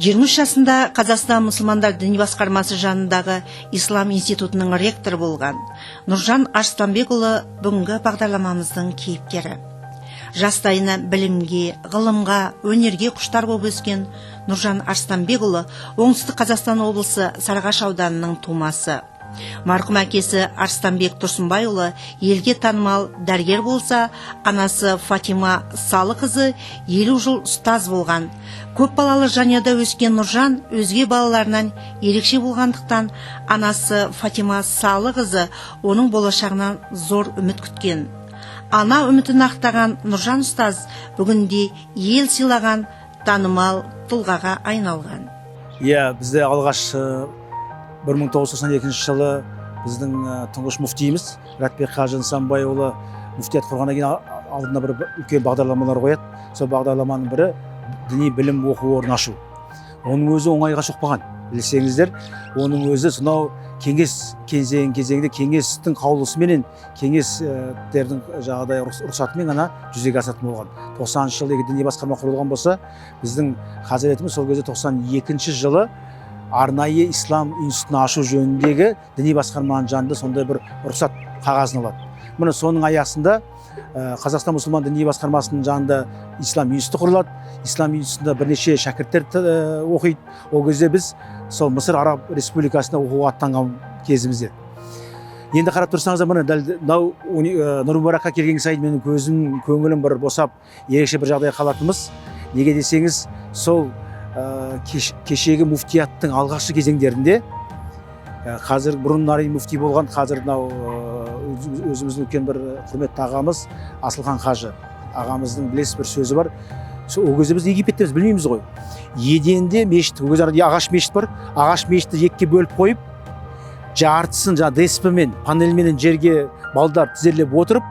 23 жасында Қазақстан мұсылмандар діни басқармасы жанындағы Ислам институтының ректоры болған Нұржан Арыстанбекұлы бүгінгі бағдарламамыздың кейіпкері. Жастайынан білімге, ғылымға, өнерге құштар болып өскен Нұржан Арыстанбекұлы Оңтүстік Қазақстан облысы Сарыағаш ауданының тумасы. Марқұм әкесі Арыстанбек Тұрсынбайұлы елге танымал дәрігер болса, анасы Фатима Салықызы 50 жыл ұстаз болған. Көп балалы жанұяда өскен Нұржан өзге балаларынан ерекше болғандықтан, анасы Фатима Салықызы оның болашағынан зор үміт күткен. Ана үмітін ақтаған Нұржан ұстаз бүгінде ел сыйлаған танымал тұлғаға айналған. Иә, бізде алғаш 1992 жылы біздің тұңғыш муфтиіміз Ратбек қажы Нысанбайұлы муфтият құрғаннан кейін алдына бір үлкен бағдарламалар қояды. Сол бағдарламаның бірі — діни білім оқу орнын ашу. Оның өзі оңайға соқпаған, білсеңіздер. Оның өзі сонау кеңес кезеңінде кеңестің қаулысыменен, кеңестердің жаңағыдай рұқсатымен ғана жүзеге асатын болған. 90-жылы егер діни басқарма құрылған болса, біздің хазіретіміз сол кезде 92 жылы арнайы ислам институтын ашу жөніндегі діни басқарманың жанында сондай бір рұқсат қағазын алады. Міне, соның аясында Қазақстан мұсылман діни басқармасының жанында ислам институты құрылады. Ислам институтында бірнеше шәкірттер оқиды. Ол кезде біз сол Мысыр Араб Республикасына оқуға аттанған кезімізде. Енді қарап тұрсаңыздар, міне, дәл мынау Нұр Мүбаракқа келген сайын менің көзім, көңілім бір босап, ерекше бір жағдайға қалатынымыз. Неге десеңіз, сол кешегі муфтияттың алғашқы кезеңдерінде қазір бұрын Нарин муфти болған, қазір мынау өзіміздің үлкен бір құрметті ағамыз Асылхан қажы ағамыздың, білесіз, бір сөзі бар. Сол ол кезде біз Египеттеміз, білмейміз ғой. Еденде мешіт, ол кезде ағаш мешіт бар. Ағаш мешітті екіге бөліп қойып, жартысын жаңағы ДСП мен панельменен жерге балдар тізерлеп отырып,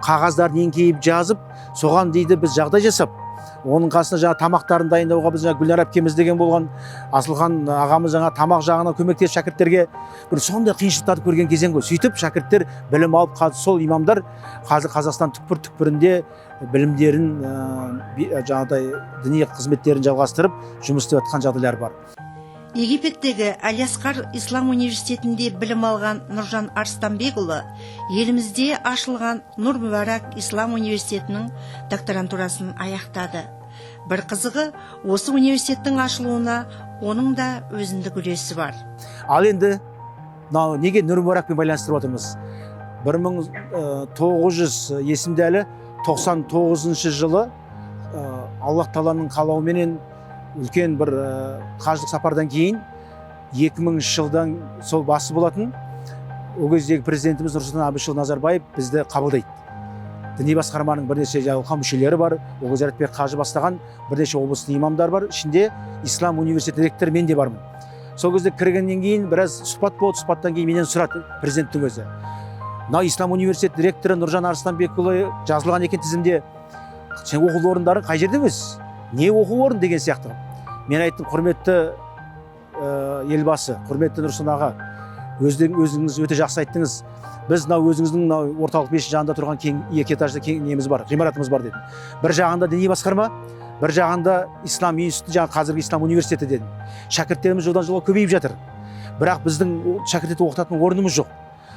қағаздарын еңкейіп жазып, соған дейді біз жағдай жасап, оның қасына жаңағы тамақтарын дайындауға біз жаңағы Гүлнар әпкеміз деген болған, Асылхан ағамыз жаңа тамақ жағынан көмектесіп, шәкірттерге бір сондай қиыншылықтарды көрген кезең ғой. Сөйтіп шәкірттер білім алып, қазір сол имамдар қазір Қазақстан түкпір түкпірінде білімдерін, жаңағыдай діни қызметтерін жалғастырып, жұмыс істеп жатқан жағдайлар бар. Египеттегі Әл-Асқар Ислам университетінде білім алған Нұржан Арыстанбекұлы елімізде ашылған Нұр Мүбарак Ислам университетінің докторантурасын аяқтады. Бір қызығы, осы университеттің ашылуына оның да өзіндік үлесі бар. Ал енді мынау неге Нұр Мүбаракпен байланыстырып отырмыз? 1900, есімде әлі, 99-жылы Аллах тағаланың қалауыменен үлкен бір қажылық сапардан кейін 2000 жылдан сол басы болатын. Ол кездегі президентіміз Нұрсұлтан Әбішұлы Назарбаев бізді қабылдайды. Діни басқарманың бірнеше жалқа мүшелері бар. Ол кезде Ратбек қажы бастаған бірнеше облыстың имамдары бар, ішінде ислам университеті ректоры мен де бармын. Сол кезде кіргеннен кейін біраз сұхбат болды. Сұхбаттан кейін менен сұрады президенттің өзі: «Мынау ислам университеті ректоры Нұржан Арыстанбекұлы жазылған екен тізімде, сен оқу орындарың қай жерде өзі, не оқу орны?» деген сияқты. Мен айттым: «Құрметті елбасы, құрметті Нұрсұлтан аға, өзіңіз өте жақсы айттыңыз. Біз мынау өзіңіздің мынау орталық мешіт жанында тұрған кең екі этажды кең неміз бар, ғимаратымыз бар», — дедім. «Бір жағында діни басқарма, бір жағында ислам институты, жаңағы қазіргі ислам университеті», — дедім. «Шәкірттеріміз жылдан жылға көбейіп жатыр, бірақ біздің шәкірттерді оқытатын орнымыз жоқ.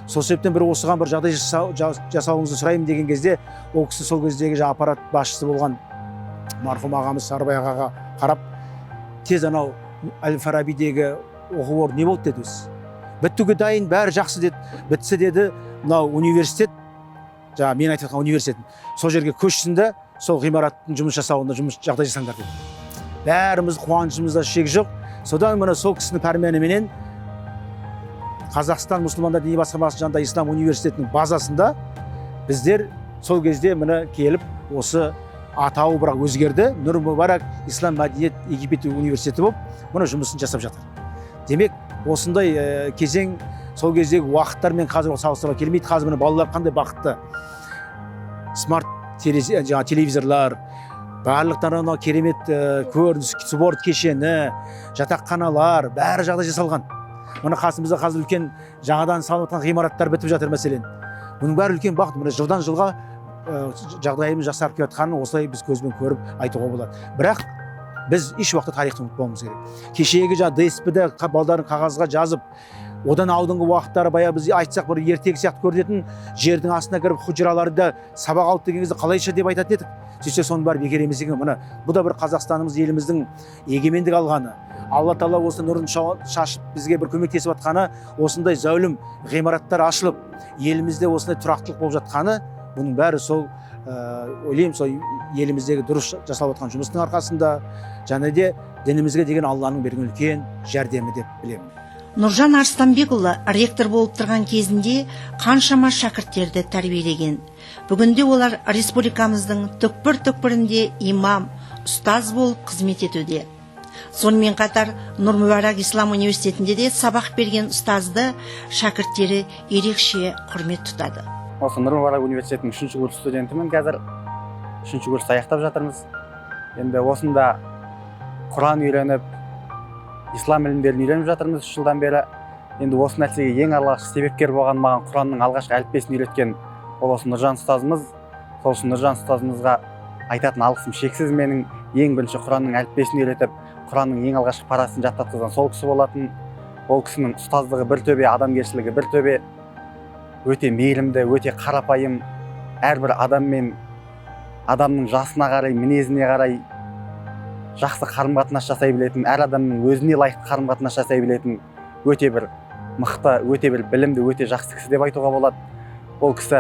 Сол себептен бір осыған бір жағдай жасауыңызды сұраймын», — деген кезде, ол кісі сол кездегі жаңағы аппарат басшысы болған марқұм ағамыз Сарыбай ағаға қарап, тез: «Анау әл Фарабидегі оқу орны не болды?» — деді. «Өзі бітуге дайын, бәрі жақсы», — деді. «Бітсе, — деді, — мынау университет, жаңағы мен айтып жатқан университет, сол жерге көшсін де, сол ғимараттың жұмыс жасауына жұмыс жағдай жасаңдар», — деді. Бәріміз қуанышымызда шек жоқ. Содан, міне, сол кісінің пәрменіменен Қазақстан мұсылмандар діни басқармасы жанында ислам университетінің базасында біздер сол кезде, міне, келіп осы атауы бірақ өзгерді, Нұр Мүбарак Ислам мәдениет Египет университеті болып, міне, жұмысын жасап жатыр. Демек, осындай кезең, сол кездегі уақыттармен қазір салыстыруға келмейді. Қазір, міне, балалар қандай бақытты: смарт терезе, жаңағы телевизорлар, барлықтары, анау керемет көрініс, спорт кешені, жатақханалар, бәрі жағдай жасалған. Мына қасымызда қазір үлкен жаңадан салынып жатқан ғимараттар бітіп жатыр, мәселен. Бұның бәрі үлкен бақыт. Міне, жылдан жылға жағдайымыз жақсарып келе жатқанын осылай біз көзбен көріп айтуға болады. Бірақ Біз еш уақытта тарихты ұмытпауымыз керек. Кешегі жаңа ДСП-де балдарын қағазға жазып, одан алдыңғы уақыттары баяғы біз айтсақ бір ертегі сияқты көрінетін жердің астына кіріп хужраларда сабақ алды деген кезде қалайша деп айтатын едік. Сөйтсе соның бәрі бекер емес екен. Мына бұл да бір Қазақстанымыз, еліміздің егемендік алғаны, Алла тағала осы нұрын шашып бізге бір көмектесіп жатқаны, осындай зәулім ғимараттар ашылып, елімізде осындай тұрақтылық болып жатқаны, бұның бәрі сол ойлаймын, сол еліміздегі дұрыс жасалып жатқан жұмыстың арқасында және де дінімізге деген Алланың берген үлкен жәрдемі деп білемін. Нұржан Арыстанбекұлы ректор болып тұрған кезінде қаншама шәкірттерді тәрбиелеген. Бүгінде олар республикамыздың түкпір-түкпірінде имам, ұстаз болып қызмет етуде. Сонымен қатар Нұр Мүбарак Ислам университетінде де сабақ берген ұстазды шәкірттері ерекше құрмет тұтады. Осы Нұр Мүбарак университетінің 3-ші курс студентімін қазір. 3-ші курсты аяқтап жатырмыз. Енді осында Құран үйреніп, ислам ілімдерін үйреніп жатырмыз 3 жылдан бері. Енді осы нәрсеге ең алғашқы себепкер болған, маған Құранның алғашқы әліппесін үйреткен ол осы Нұржан ұстазымыз. Сол үшін Нұржан ұстазымызға айтатын алғысым шексіз менің. Ең бірінші Құранның әліппесін үйретіп, Құранның ең алғашқы парасын жаттатқызған сол кісі болатын. Ол кісінің ұстаздығы бір төбе, адамгершілігі бір төбе. Өте мейірімді, өте қарапайым, әрбір адаммен адамның жасына қарай, мінезіне қарай жақсы қарым-қатынас жасай білетін, әр адамның өзіне лайықты қарым-қатынас жасай білетін өте бір мықты, өте бір білімді, өте жақсы кісі деп айтуға болады. Ол кісі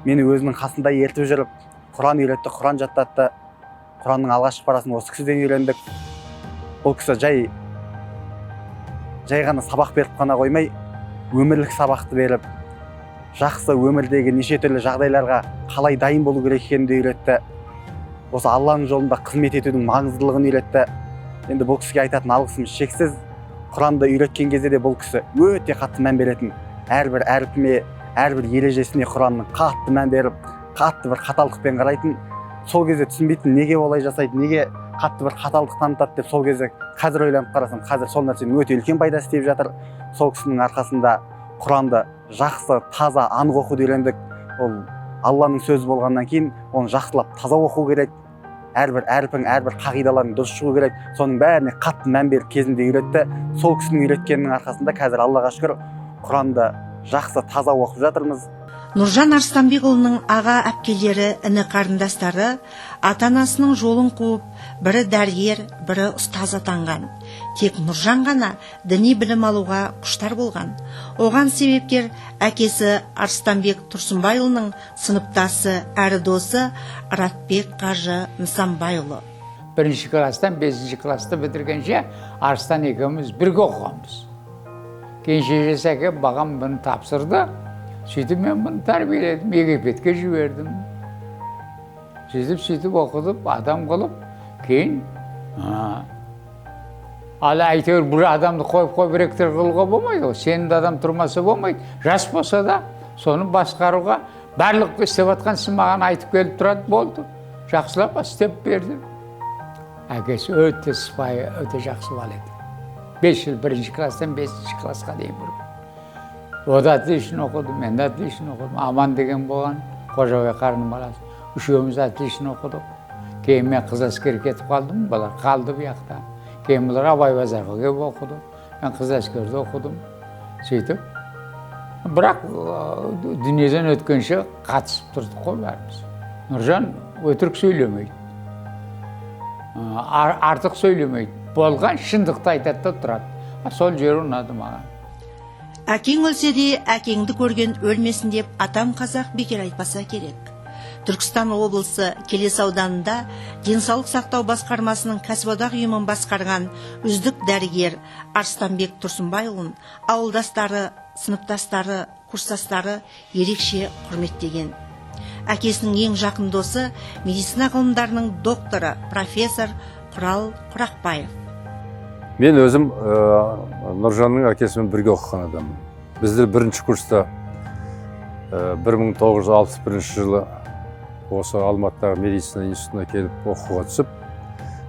мені өзінің қасында ертіп жүріп Құран үйретті, Құран жаттатты. Құранның алғашқы парасын осы кісіден үйрендік. Бұл кісі жай ғана сабақ беріп қана қоймай, өмірлік сабақты беріп, жақсы өмірдегі неше түрлі жағдайларға қалай дайын болу керек екенін де үйретті. Осы Алланың жолында қызмет етудің маңыздылығын үйретті. Енді бұл кісіге айтатын алғысым шексіз. Құранды үйреткен кезде де бұл кісі өте қатты мән беретін. Әрбір әрпіне, әрбір ережесіне Құранның қатты мән беріп, қатты бір қаталдықпен қарайтын. Сол кезде түсінбейтін, неге олай жасайды, неге қатты бір қаталдық танытады деп. Сол кезде қазір ойланып қарасам, қазір сол нәрсенің өте үлкен пайдасы тиіп жатыр. Сол кісінің арқасында Құранды жақсы, таза, анық оқуды үйрендік. Ол Алланың сөзі болғаннан кейін оны жақсылап таза оқу керек. Әрбір әрпің, әрбір қағидаларың дұрыс шығу керек. Соның бәріне қатты мән беріп кезінде үйретті. Сол кісінің үйреткенінің арқасында қазір Аллаға шүкір Құранды жақсы, таза оқып жатырмыз. Нұржан Арыстанбекұлының аға әпкелері, іні қарындастары ата-анасының жолын қуып, бірі дәрігер, бірі ұстаз атанған. Тек Нұржан ғана діни білім алуға құштар болған. Оған себепкер әкесі Арыстанбек Тұрсынбайұлының сыныптасы әрі досы Ратбек қажы Нысанбайұлы. 1-ші класстан 5-ші классты бітіргенше Арыстан екеуміз бірге оқығанбыз. Кейін шешесі әкем маған бұны тапсырды. Сөйтіп мен бұны тәрбиеледім, Египетке жібердім. Сөйтіп оқытып, адам қылып, кейін ал әйтеуір бір адамды қойып ректор қылуға болмайды ғой. Сенімді адам тұрмаса болмайды. Жас болса да соны басқаруға барлық істеп жатқан ісін маған айтып келіп тұрады, болды. Жақсылап істеп берді. Әкесі өте сыпайы, өте жақсы бала еді. 5 жыл 1-ші класстан 5-ші классқа дейін бір. О да отлично оқыды, мен де отлично оқыдым. Аман деген болған, Қожабай қарының баласы. Үшеуміз отлично оқыдық. Кейін мен Қызыл әскерге кетіп қалдым, бұлар қалды бұл жақта. Кейін бұлар Абай базарға келіп оқыды. Мен Қызыл әскерде оқыдым. Сөйтіп. Бірақ дүниеден өткенше қатысып тұрдық қой бәріміз. Нұржан өтірік сөйлемейді. Артық сөйлемейді. Болған шындықты айтады да тұрады. Сол жері ұнады маған. Әкең өлсе де әкеңді көрген өлмесін деп атам қазақ бекер айтпаса керек. Түркістан облысы Келес ауданында денсаулық сақтау басқармасының кәсіподақ ұйымын басқарған үздік дәрігер Арыстанбек Тұрсынбайұлын ауылдастары, сыныптастары, курстастары ерекше құрметтеген. Әкесінің ең жақын досы медицина ғылымдарының докторы, профессор Құрал Құрақбаев. Мен өзім Нұржанның әкесімен бірге оқыған адаммын. Біздер бірінші курста 1961 жылы осы Алматыдағы медицина институтына келіп оқуға түсіп,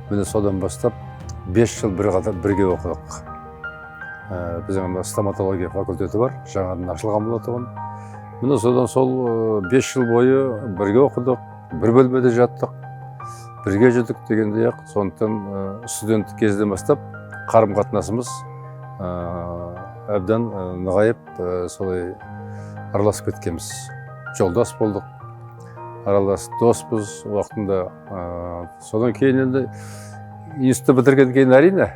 міне содан бастап 5 жыл бірге оқыдық. Біздің стоматология факультеті бар, жаңадан ашылған болатұғын. Міне содан сол 5 жыл бойы бірге оқыдық, бір бөлмеде жаттық. Бірге жүрдік дегендей ақ. Сондықтан студенттік кезден бастап қарым қатынасымыз әбден нығайып, солай араласып кеткенбіз. Жолдас болдық, аралас доспыз уақытында. Содан кейін енді институтты бітіргеннен кейін, әрине,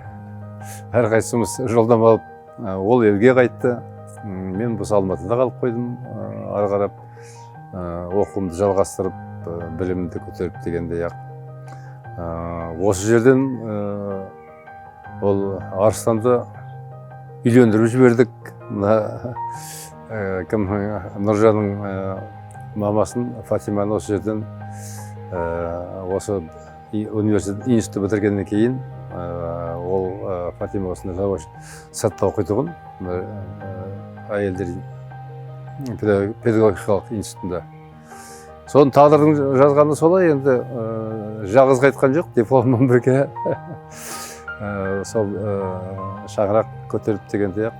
әрқайсымыз жолдама алып, ол елге қайтты, мен болса Алматыда қалып қойдым, ары қарап оқуымды жалғастырып, білімімді көтеріп дегендей ақ. Осы жерден ол Арыстанды үйлендіріп жібердік. Мына кім, Нұржанның мамасын, Фатиманы осы жерден, осы университет, институтты бітіргеннен кейін ол Фатима осында сыртта оқитұғын, әйелдер педагогикалық институтында. Соның тағдырдың жазғаны солай енді, жалғыз қайтқан жоқ, дипломмен бірге сол шаңырақ көтеріп дегендей ақ,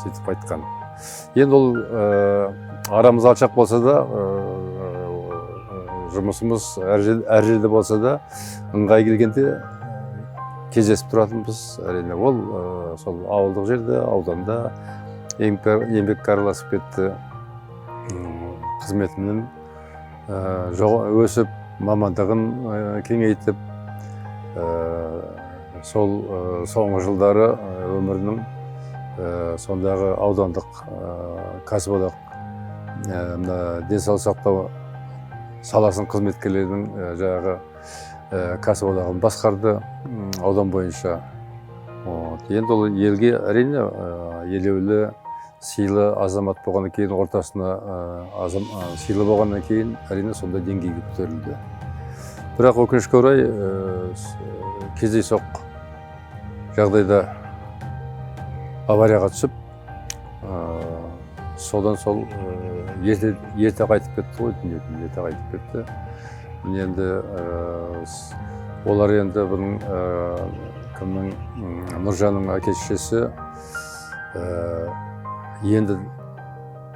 сөйтіп қайтқан. Енді ол арамыз алшақ болса да, жұмысымыз әр жерде болса да, ыңғай келгенде кездесіп тұратынбыз. Әрине, ол сол ауылдық жерде, ауданда еңбекке араласып кетті. Қызметімен өсіп, мамандығын кеңейтіп, сол соңғы жылдары өмірінің сондағы аудандық кәсіподақ, мына денсаулық сақтау саласының қызметкерлерінің жаңағы кәсіподағын басқарды аудан бойынша. Вот. Енді ол елге, әрине, елеулі, сыйлы азамат болғаннан кейін, ортасына сыйлы болғаннан кейін, әрине, сондай деңгейге көтерілді. Бірақ өкінішке орай, кездейсоқ жағдайда аварияға түсіп, содан сол ерте қайтып кетті ғой дүниеден, ерте қайтып кетті. Міне, енді олар енді бұның кімнің, Нұржанның әке шешесі, енді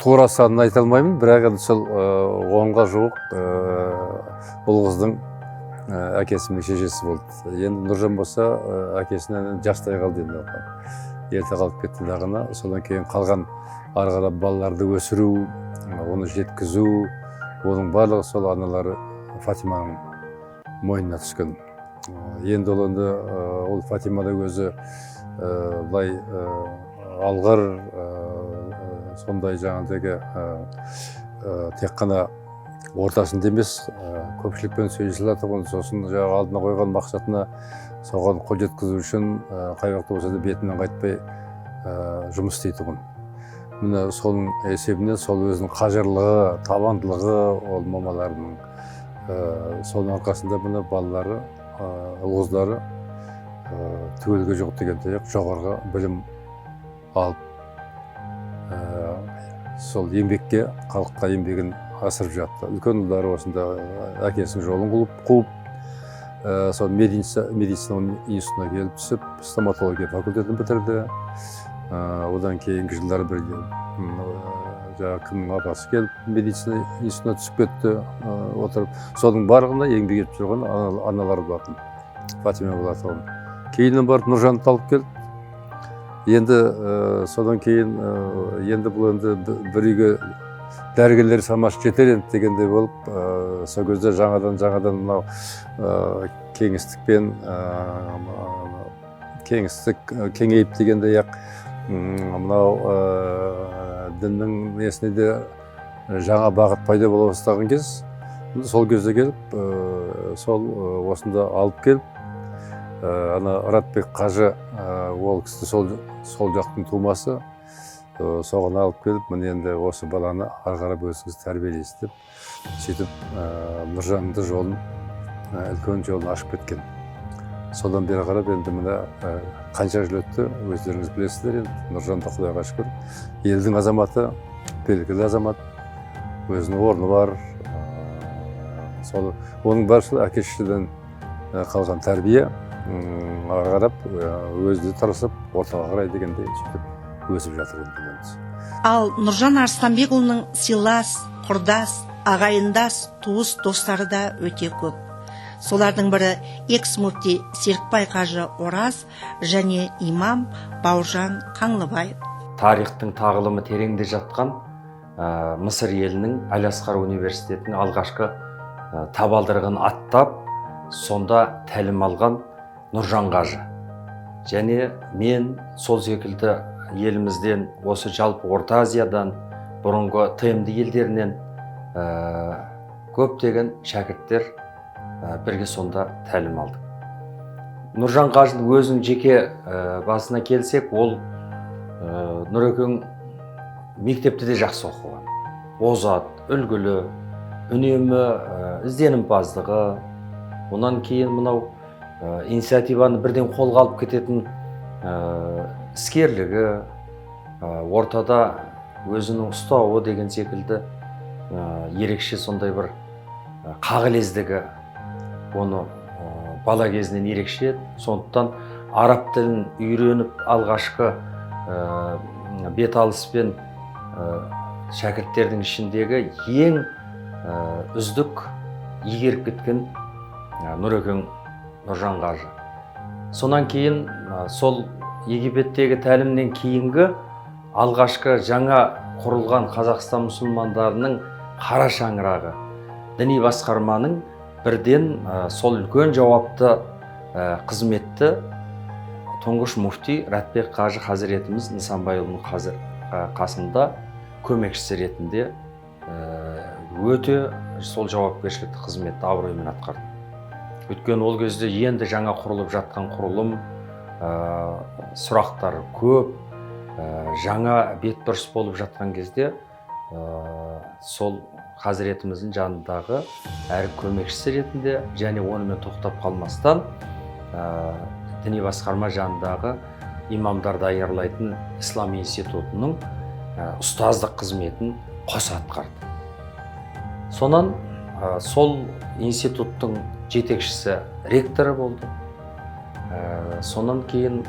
тура санын айта алмаймын, бірақ енді сол 10-ға жуық ұл қыздың әкесі мен шешесі болды. Енді Нұржан болса, әкесінен жастай қалды, енді ерте қалып кетті дағыны. Содан кейін қалған ары қарап балаларды өсіру, оны жеткізу, оның барлығы сол аналары Фатиманың мойнына түскен. Енді ол енді ол Фатима да өзі былай алғыр, сондай жаңағыдегі тек қана ортасында емес, көпшілікпен сөйлесе алатұғын, сосын жаңағы алдына қойған мақсатына, соған қол жеткізу үшін қай уақытта болса да бетінен қайтпай жұмыс істейтұғын. Міне, соның есебінен сол өзінің қажырлығы, табандылығы ол мамаларының, соның арқасында міне балалары, ұл қыздары түгелге жоқ дегендей ақ жоғарғы білім алып, сол еңбекке, халыққа еңбегін асырып жатты. Үлкен ұлдары осында әкесінің жолын қуып, сол медицина институтына келіп түсіп, стоматология факультетін бітірді. Одан кейінгі жылдары бір жаңағы кімнің апасы келіп медицина институтына түсіп кетті отырып. Соның барлығында еңбек етіп жүрген аналар болатын, Фатима болатын. Кейіннен барып Нұржанды алып келді. Енді содан кейін енді бұл енді бір үйге дәрігерлер шамасы жетер енді дегендей болып, сол кезде жаңадан мынау кеңістікпен кеңістік кеңейіп дегендей ақ, мынау діннің несіне де жаңа бағыт пайда бола бастаған кез. Сол кезде келіп, сол осында алып келіп, ана Ратбек қажы, ол кісі сол жақтың тумасы, соған алып келіп, міне енді осы баланы ары қарап өзіңіз тәрбиелейсіз деп, сөйтіп Нұржанды жолын, үлкен жолын ашып кеткен. Содан бері қарап енді мына қанша жыл өтті, өздеріңіз білесіздер. Енді Нұржан да, Құдайға шүкір, елдің азаматы, белгілі азамат, өзінің орны бар. Сол оның бәрі сол әке шешеден қалған тәрбие, ары қарап өзі де тырысып ортаға қарай дегендей сөйтіп өсіп жатыр енді. Ал Нұржан Арыстанбекұлының сыйлас, құрдас, ағайындас, туыс достары да өте көп. Солардың бірі экс-муфти Серікбай қажы Ораз және имам Бауыржан Қаңлыбаев. Тарихтың тағылымы тереңде жатқан Мысыр елінің Әл-Асқар университетінің алғашқы табалдырығын аттап, сонда тәлім алған Нұржан қажы. Және мен сол секілді елімізден, осы жалпы Орта Азиядан, бұрынғы ТМД елдерінен көптеген шәкірттер бірге сонда тәлім алдық. Нұржан қажының өзінің жеке басына келсек, ол Нұрекең мектепте де жақсы оқыған. Озат, үлгілі, үнемі ізденімпаздығы, онан кейін мынау инициативаны бірден қолға алып кететін іскерлігі, ортада өзінің ұстауы деген секілді ерекше сондай бір қағылездігі оны бала кезінен ерекше еді. Сондықтан араб тілін үйреніп алғашқы бет алыспен шәкірттердің ішіндегі ең үздік игеріп кеткен Нұрекең Нұржан қажы. Сонан кейін сол Египеттегі тәлімнен кейінгі алғашқы жаңа құрылған Қазақстан мұсылмандарының қара шаңырағы діни басқарманың бірден сол үлкен жауапты қызметті тұңғыш муфти Ратбек қажы хазіретіміз Нысанбайұлының қасында көмекшісі ретінде өте сол жауапкершілікті қызметті абыроймен атқарды. Өйткені ол кезде енді жаңа құрылып жатқан құрылым, сұрақтар көп, жаңа бетбұрыс болып жатқан кезде сол хазіретіміздің жанындағы әрі көмекшісі ретінде және онымен тоқтап қалмастан діни басқарма жанындағы имамдар даярлайтын ислам институтының ұстаздық қызметін қоса атқарды. Сонан сол институттың жетекшісі, ректоры болды. Сонан кейін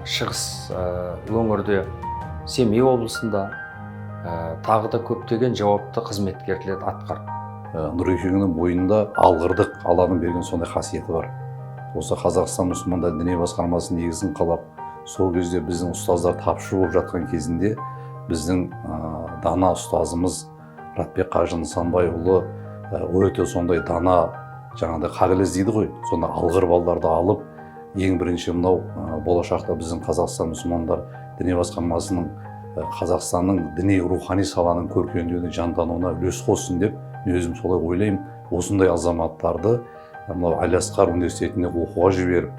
шығыс өңірде, Семей облысында тағы да көптеген жауапты қызметкерлер атқарды. Нұрекеңнің бойында алғырдық, Алланың берген сондай қасиеті бар. Осы Қазақстан мұсылмандар діни басқармасының негізін қалап, сол кезде біздің ұстаздар тапшы болып жатқан кезінде біздің дана ұстазымыз Ратбек қажы Нысанбайұлы өте сондай дана, жаңағыдай қағылез дейді ғой, сондай алғыр балдарды алып, ең бірінші мынау болашақта біздің Қазақстан мұсылмандар діни басқармасының Қазақстанның діни рухани саланың көркемдеуіне, жандануына үлес қоссын деп мен өзім солай ойлаймын. Осындай азаматтарды мынау Әл-Асқар университетіне оқуға жіберіп,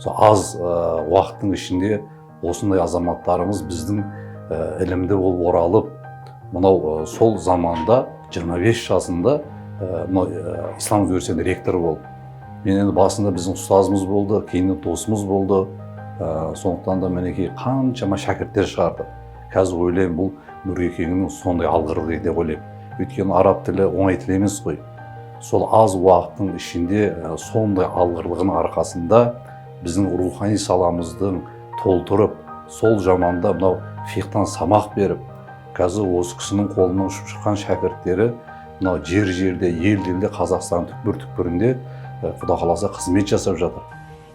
сол аз уақыттың ішінде осындай азаматтарымыз біздің ілімді болып оралып, мынау сол заманда 25 жасында мынау ислам университетінің ректоры болды. Мен енді басында біздің ұстазымыз болды, кейіннен досымыз болды. Сондықтан да мінекей қаншама шәкірттер шығарды. Қазір ойлаймын, бұл Нұрекеңнің сондай алғырлығы деп ойлаймын. Өйткені араб тілі оңай тіл емес қой. Сол аз уақыттың ішінде сондай алғырлығының арқасында біздің рухани саламыздың толтырып, сол заманда мынау фиқтан самақ беріп, қазір осы кісінің қолынан ұшып шыққан шәкірттері мынау жер-жерде, ел-елде, Қазақстанның түкпір-түкпірінде Құда қаласа қызмет жасап жатыр.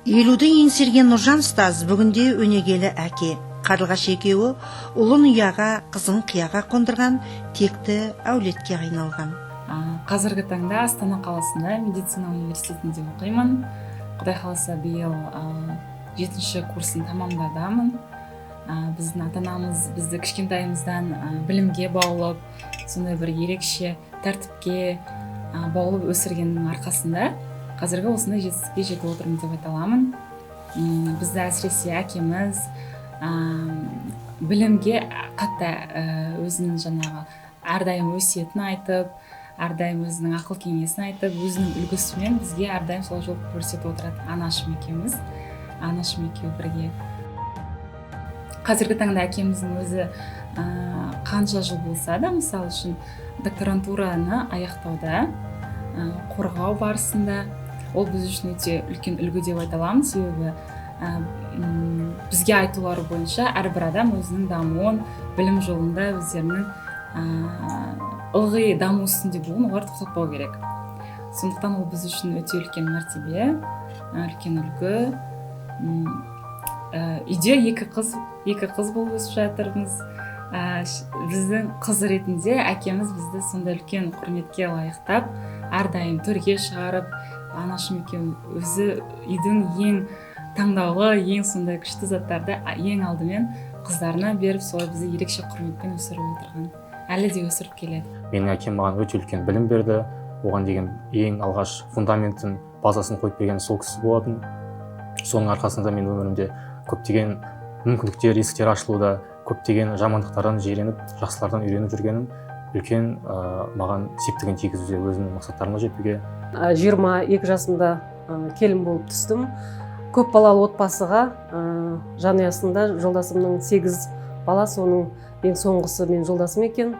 50-ді еңсерген Нұржан ұстаз бүгінде өнегелі әке. Қарлығаш екеуі ұлын ұяға, қызын қияға қондырған текті әулетке айналған. Қазіргі таңда Астана қаласында медицина университетінде оқимын. Құдай қаласа биыл 7-ші курсын тамамдадамын. Біздің ата-анамыз бізді кішкентайымыздан білімге баулып, сондай бір ерекше тәртіпке баулып өсіргеннің арқасында қазіргі осындай жетістікке жетіп отырмын деп айта аламын. Бізді әсіресе әкеміз білімге қатты өзінің жаңағы әрдайым өсиетін айтып, әрдайым өзінің ақыл кеңесін айтып, өзінің үлгісімен бізге әрдайым сол жол көрсетіп отырады. Анашым екеуміз, анашым екеуі бірге. Қазіргі таңда әкеміздің өзі қанша жыл болса да, мысалы үшін докторантураны аяқтауда, қорғау барысында ол біз үшін өте үлкен үлгі деп айта аламын. Себебі бізге айтулары бойынша әрбір адам өзінің дамуын, білім жолында өздерінің ылғи даму үстінде болуын олар тоқтатпау керек. Сондықтан ол біз үшін өте үлкен мәртебе, үлкен үлгі. Үйде екі қыз болып өсіп жатырмыз. Біздің қыз ретінде әкеміз бізді сондай үлкен құрметке лайықтап, әрдайым төрге шығарып, анашым екеуі өзі үйдің ең таңдаулы, ең сондай күшті заттарды ең алдымен қыздарына беріп, солай бізді ерекше құрметпен өсіріп отырған, әлі де өсіріп келеді. Менің әкем маған өте үлкен білім берді. Оған деген ең алғаш фундаментін, базасын қойып берген сол кісі болатын. Соның арқасында мен өмірімде көптеген мүмкіндіктер, есіктер ашылуда, көптеген жамандықтардан жиреніп, жақсылардан үйреніп жүргенім үлкен маған септігін тигізуде, өзімнің мақсаттарыма жетуге. 22 жасымда келін болып түстім. Көп балалы отбасыға, жанұясында жолдасымның 8 баласы, оның ең соңғысы мен жолдасым екен.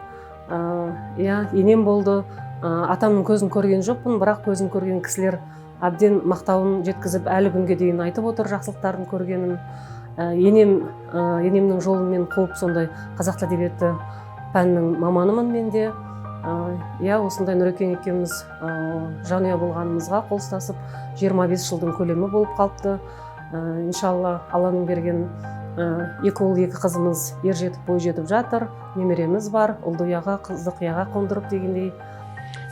Иә, енем болды. Атамның көзін көрген жоқпын, бірақ көзін көрген кісілер әбден мақтауын жеткізіп, әлі күнге дейін айтып отыр жақсылықтарын көргенін. Енемнің жолымен қуып, сондай қазақ тілі әдебиеті пәнінің маманымын мен де. Иә, осындай Нұрекең екеуміз жанұя болғанымызға қол ұстасып 25 жылдың көлемі болып қалыпты. Иншалла, Алланың берген екі ұл, екі қызымыз ер жетіп, бой жетіп жатыр. Немереміз бар, ұлды ұяға, қызды қияға қондырып дегендей.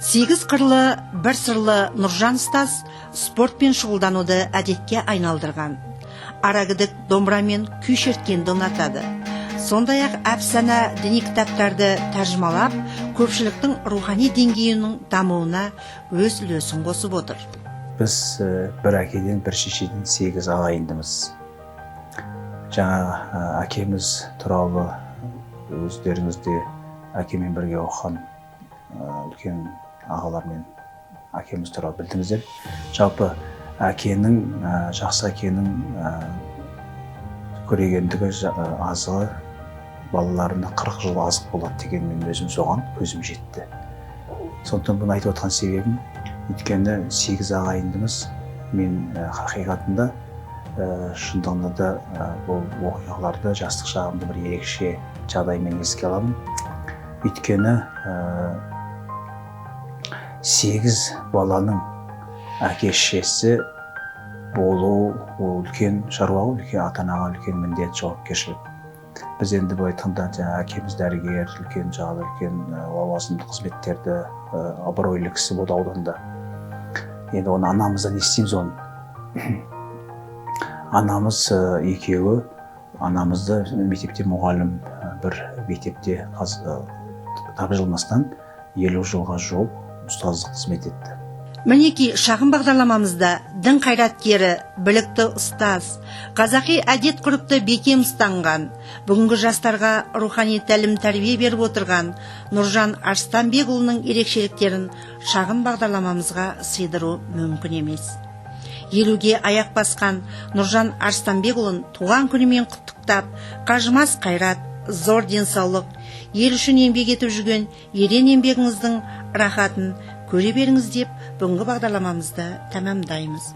8 қырлы, бір сырлы Нұржан ұстаз спортпен шұғылдануды әдетке айналдырған. Арагідік домбырамен күй шерткенді ұнатады. Сондай-ақ әпсана діни кітаптарды тәржімалап, көпшіліктің рухани деңгейінің дамуына өз үлесін қосып отыр. Біз бір әкеден, бір шешеден 8 ағайындымыз. Жаңа әкеміз туралы өздеріңізде әкемен бірге оқыған үлкен ағалармен әкеміз туралы білдіңіздер. Жалпы әкенің, жақсы әкенің көрегендігі, азығы балаларына 40 жыл азық болады деген мен өзім соған көзім жетті. Сондықтан бұны айтып отқан себебім, өйткені 8 ағайындымыз. Мен хақиқатында, шындығында да бұл оқиғаларды жастық шағымды бір ерекше жағдаймен еске аламын. Өйткені 8 баланың әке шешесі болу ол үлкен шаруа, үлкен ата-анаға үлкен міндет, жауапкершілік. Біз енді былай айтқанда әкеміз дәрігер, үлкен жағы, үлкен лауазымды қызметтерді, абыройлы кісі болды ауданда. Енді оны анамыздан естиміз оны. Анамыз екеуі, анамызды мектепте мұғалім, бір мектепте тапжылмастан 50 жылға жуық ұстаздық қызмет етті. Мінекей, шағын бағдарламамызда дін қайраткері, білікті ұстаз, қазақи әдет ғұрыпты бекем ұстанған, бүгінгі жастарға рухани тәлім тәрбие беріп отырған Нұржан Арыстанбекұлының ерекшеліктерін шағын бағдарламамызға сыйдыру мүмкін емес. 50-ге аяқ басқан Нұржан Арыстанбекұлын туған күнімен құттықтап, қажымас қайрат, зор денсаулық, ел үшін еңбек етіп жүрген ерен еңбегіңіздің рахатын көре беріңіз деп бүгінгі бағдарламамызды тәмамдаймыз.